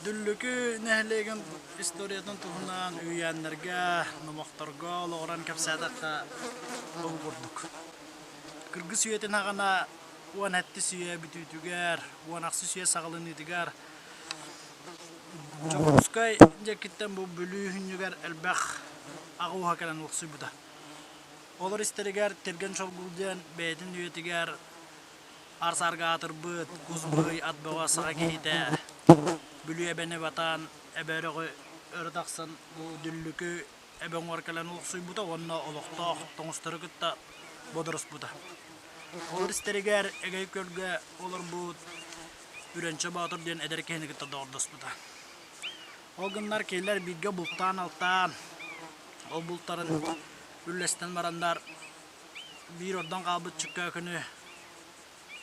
Дүллүкү нэһилиэгин историятын туһунан үһүйээннэргэ, номохторго олоҕуран кэпсээтэххэ бу курдук. Кыргыс үйэтин аҕана 17 үйэ бүтүүтүгэр, 18 үйэ саҕаланыытыгар Дьокуускай диэкиттэн бу Бүлүү сүнньүгэр элбэх аҕа ууһа кэлэн олохсуйбута. Олор истэригэр Тиргэн Чолгул диэн бэйэтин үйэтигэр аар-саарга аатырбыт кус быһый ат бөҕө саха киһитэ Бүлүү эбэни батаан эбэ өрөҕү өрө тахсан бу Дүллүкү эбэ уҥуор кэлэн олохсуйбута уонна олохтоох тоҥустары кытта бодоруспута. Олор истэригэр Эгэй Күөлгэ олорбут Үрэнчэ Боотур диэн эдэр киһини кытта доҕордоспута. Ол гыннар кинилэр бииргэ бултаан-алтаан, ол бултарын үллэстэн бараннар биир ордон хаалбыт чөккөөкүнү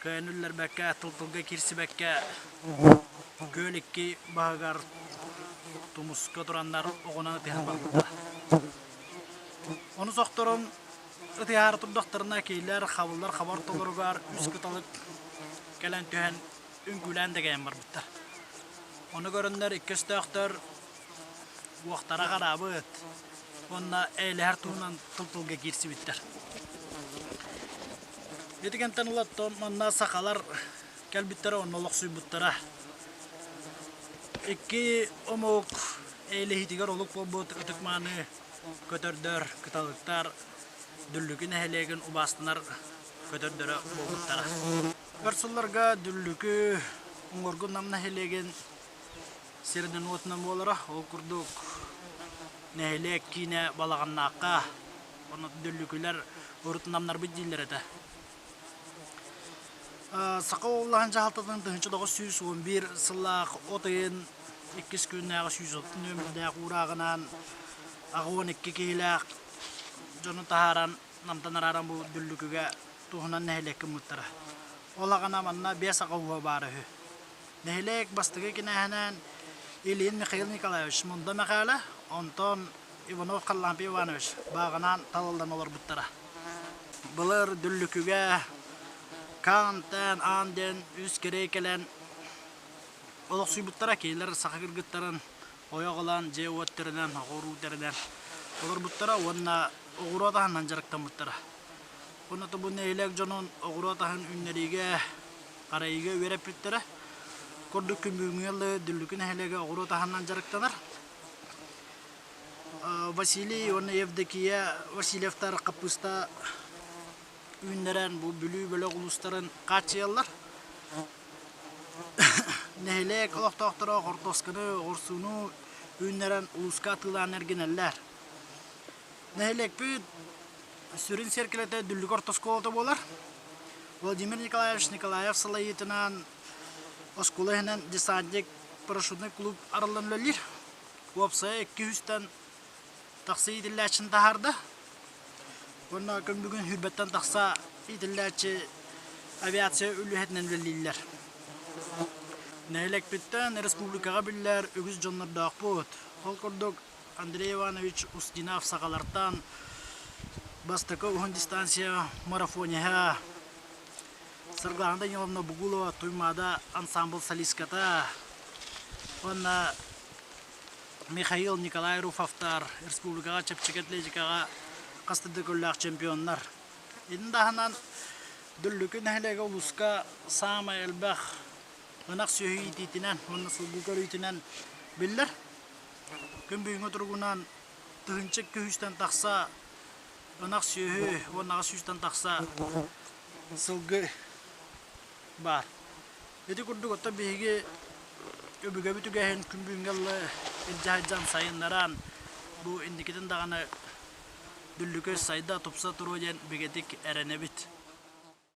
кыайан үллэрбэккэ, тыл-тылга киирсибэккэ күөл икки баһыгар тумуска тураннар оҕунан ытыһан барбыттара. Ону сохторон ытыһаары турдахтарына кинилэр хабыллар хаба ортолоругар үс кыталык кэлэн түһэн үҥкүүлээн дэгэйэн барбыттар. Ону көрөннөр икки өстөөхтөр уохтара хараабыт уонна эйэлэһэр туһунан тыл-тылга киирсибиттэр. Ити кэмтэн ыла манна сахалар кэлбиттэрэ уонна олохсуйбуттара. Икки омук эйэлэһиитигэр олук буолбут ытык-мааны көтөрдөр, кыталыктар Дүллүкү нэһилиэгин убаастанар көтөрдөрө буолбуттара. Өр сылларга Дүллүкү уҥуоргу Нам нэһилиэгин сиринэн-уотунан буолара. Ол курдук нэһилиэк киинэ Балаҕаннаахха, онно Дүллүкүлэр урут намнарбыт дииллэр этэ. Саха уоллаһын дьаһалтатын 1911 сыллаах от ыйын иккис күннээҕи 130 нүөмэрдээх уурааҕынан 82 киһилээх дьону таһааран Намтан арааран бу Дүллүкүгэ туһунан нэһилиэккэ ыммыттара. Ол аҕана манна биэс аҕа ууһа баара үһү. Нэһилиэк бастакы кинээһинээн Ильин Михаил Николаевич Мунда Мэхээлэ, онтон Иванов Харлампий Иванович бааҕынаан талыллан олорбуттара. Былыр Дүллүкүгэ Каан, Тээн, Аан диэн үс кэрэй кэлэн олохсуйбуттара. Кинилэр саха кыргыттарын ойох ылан, дьиэ-уот тэринэн, оҕо-уруу тэринэн олорбуттара уонна оҕуруот аһынан дьарыктаммыттара. Уонна бу нэһилиэк дьонун оҕуруот аһын үүннэриигэ, харайыыга үөрэппиттэрэ. Курдук күн бүгүҥҥэ дылы Дүллүкү нэһилиэгэ оҕуруот аһынан дьарыктанар. Василий уонна Евдокия Васильевтар хаппыыста үүннэрэн бу Бүлүү бөлөх улуустарын хааччыйаллар. Нэһилиэк олохтоохторо хортуосканы, оҕурсууну үүннэрэн улууска атыылаан эргинэллэр. Нэһилиэкпит сүрүн сиэркилэтэ Дүллүкү орто оскуолата буолар. Владимир Николаевич Николаев салайыытынан оскуола иһинэн десантник парашютнай клуб арыллан үлэлиир. Уопсайа 200-тэн тахса иитиллээччини таһаарда. Уонна күн бүгүн сүүрбэттэн тахса иитиллээччи авиация үлэһитинэн үлэлииллэр. Нэһилиэкпиттэн республикаҕа биллэр үгүс дьоннордоохпут. Ол курдук Андрей Иванович Устинов сахалартан бастакы уһун дистанция марафониһа, Саргылаана Даниловна Бугулова Туймаада ансамбл солистката уонна Михаил Николай Руфовтар республикаҕа чэпчэки атлетикаҕа хас да төгүллээх чемпионнар. Итин таһынан Дүллүкү нэһилиэгэ улууска саамай элбэх ынах сүөһү иитиитинэн уонна сылгы көрүүтүнэн биллэр. Күн бүгүҥҥү туругунан 1200-тэн тахса ынах сүөһү уонна 800-тэн тахса сылгы баар. Ити курдук оттон биһиги өбүгэбит үгэһин күн бүгүҥҥэ дылы илдьэ сылдьан сайыннаран бу инникитин даҕаны Дүллүкү сайда тупса туруо диэн бигэтик эрэнэбит.